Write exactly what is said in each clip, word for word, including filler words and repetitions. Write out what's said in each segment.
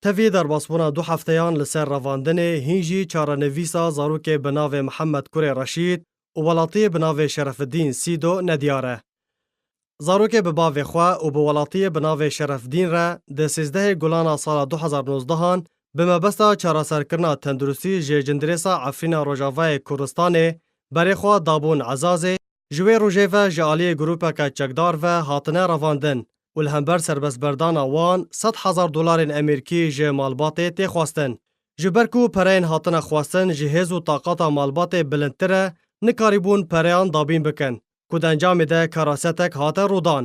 Tevî derbasbûna du hefteyan li ser revandinê hîn jî çarenivîsa zarokê bi navê Mihemed Kurê Reşîd û welatiyê bi navê Şerefidîn Sîdo nediyar e. Zarokê bi bavê xwe û bi welatiyê bi navê Şerefdîn re di sêzdehê Gulana sala du hezar nozdehan bi mebesta çareserkirina tenduristî ji Cindirêsa Efrîna Rojavayê Kurdistanê berê xwe dabûn Ezazê, ji wê rojê ve ji aliyê grûpeke çekdar ve hatine revandin û li hember serbestberdana wan sed hezar dolarên Amerîkî ji malbatê tê xwestin. Ji ber ku pereyên hatine xwestin ji hêz û taqata malbatê bilindtir e, nikarîbûn pereyan dabîn bikin, ku di encamê de karasetek hate rûdan.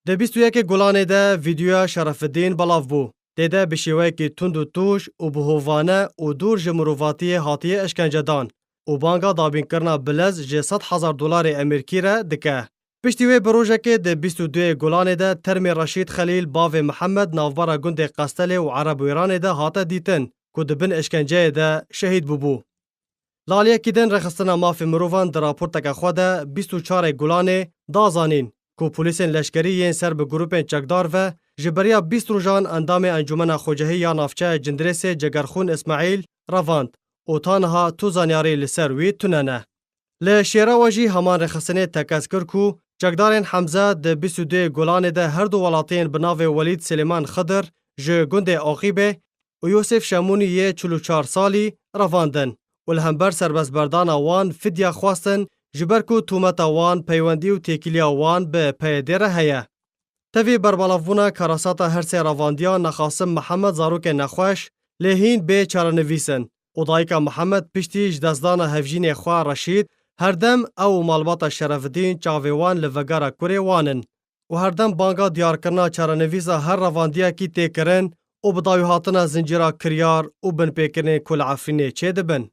Di bîst û yekê Gulanê de vîdeoya Şerefidîn belav bû. Tê de bi şêweyekî tund û tûj û bi hovane û dûr ji mirovatiyê hatiye eşkencedan û banga dabînkirina bilez ji sed hezar dolarê Amerîkî re dike. Piştî wê bi rojekê di bîst û duyê Gulanê de termê Reşîd Xelîl bavê Mihemed navbera gundê Qestelê û Ereb Wêranê de hate dîtin ku di bin eşkenceyê de şehîd bûbû. Li aliyekî din Rêxistina Mafê Mirovan di raporteke xwe de bîst û çarê Gulanê da zanîn ku polîsên leşkerî yên ser bi grûpên çekdar ve ji beriya bîst rojan endamê Encûmena Xwecehî ya Navçeya Cindirêsê Cegerxûn Îsmaîl revand û ta niha tu zanyarî li ser wî tune ne. Li şêra we jî heman rêxistinê tekez kir ku çekdarên Hemze di bîst û duyê Gulanê de her du welatiyên bi navê Welîd Silêman Xidir ji gundê Oqîbê û Yosef Şemûnî yê çil û çar salî revandin û li hember serbestberdana wan fidya xwestin, ji ber ku tûmeta wan peywendî û têkiliya wan bi P Y D'ê re heye. Tevî berbelavbûna karasata her sê revandiyan Nexasim Mihemed zarokê nexweş, lê hîn bê çarenivîs in û dayika Mihemed piştî ji destdana hevjînê xwe Reşîd, her dem ew û malbata Şerefidîn çavê wan li vegera kurê wan in û her dem banga diyarkirina çarenivîsa her revandiyekî tê kirin û bi dawîhatina zincîra kiryar û binpêkirinên ku li Efrînê çêdibin.